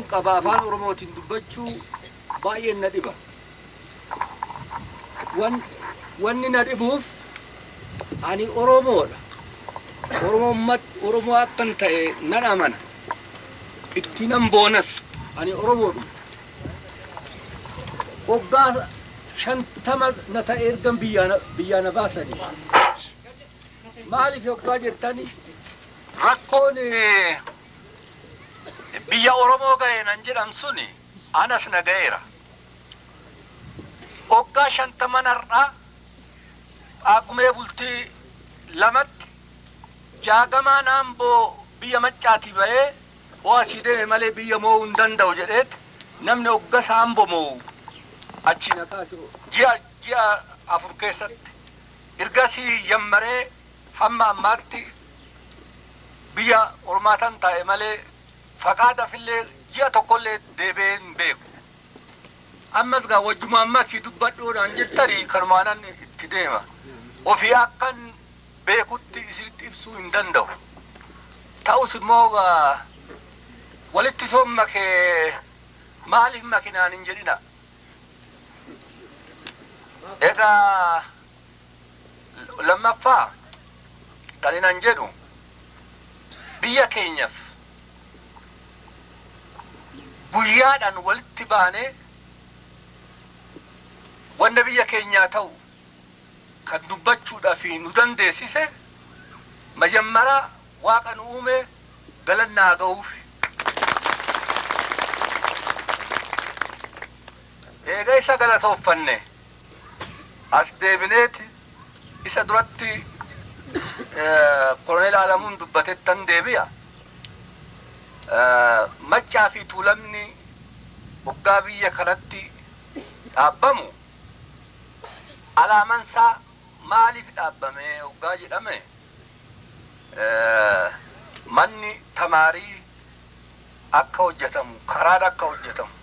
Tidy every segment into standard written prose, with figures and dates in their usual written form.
Qaba afaan Oromootiin dubbachuu baay'een na dhiba. Wanni na dhibuuf ani Oromoodha. Oromoo akkan ta'e nan amana. Itti nan boonas ani Oromoodha. Waggaa 50 na ta'e ergan biyyaa na baasanii. Maaliif waggaa jettani rakkoon biyya Oromoo ga'e nan jedhan suni anas na ga'eera. Waggaa 50 har'aa Paagumee bultii 2tti Jaagamaan Amboo biyya Maccaatii ba'ee hoo asii deeme malee biyya moo'uu hin danda'u jedheet namni hoggasa Amboo moo'u achi na kaase ji'a 4 keessatti. Ergasii jammaree hamma ammaatti biyya ormaatan taa'e malee faqaadhaafillee ji'a tokkollee deebi'ee hin beeku. Ammas gaa wajjuma ammasii dubbadhuudhaan jettanii kanumaanan itti deema. Ofii akkan beekutti isinitti ibsuu hin danda'u. Ta'us immoo walitti soomma kee maaliif makinaan hin jedhina. Egaa lammaffaa kan inan jedhu biyya keenyaaf guyyaadhaan walitti baanee wanta biyya keenyaa ta'u kan dubbachuudhaaf nu dandeessise majammara Waaqa nu uume galannaa ga'uuf. Eega isa galatooffanne as deebineeti isa duratti Koloneel Alamuun dubbatettan deebi'a. Maccaa fi Tuulamni waggaa biyya kanatti dhaabbamu alaamansaa maaliif dhaabbame waggaa jedhame manni tamaarii akka hojjetamu, karaan akka hojjetamu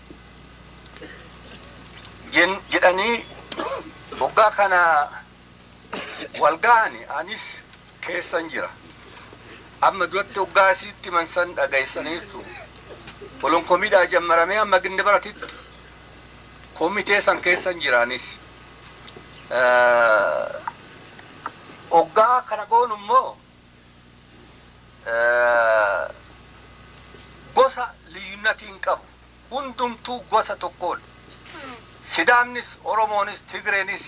jedhanii waggaa kana wal ga'ani anis keessan jira. Amma duratti waggaa isinitti mansan dhageessaniirtu. Olonkomiidhaa jammaramee amma Ginde Baratitti komitee san keessan jira anis. Waggaa kana goonu immoo gosa liyyunnatiin qabu. Hundumtuu gosa tokkoodha. Sidaamnis, Oromoonis, Tigreenis,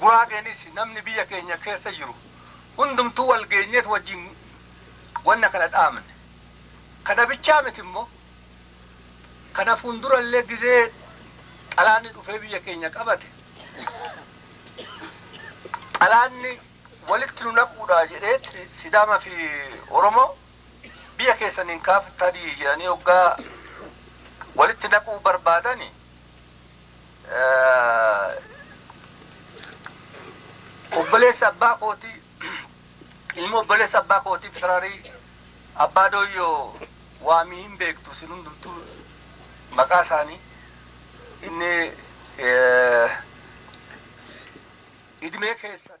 Guraageenis namni biyya keenya keessa jiru hundumtuu wal geenyeet wajjin wanna kana dhaabne. Kana bichaa miti immoo kana fuuldurallee gizee xalaanni dhufee biyya keenya qabate xalaanni walitti nu naquudha jedheet Sidaama fi Oromoo biyya keessaniin kaaftanii jedhanii hoggaa walitti naquu barbaadani obboleessa abbaa kootii ilma obboleessa abbaa kootii Fitirarii Abbaa Dooyyoo waamii hin beektu isin hundumtuu maqaa isaanii inni idmee keessan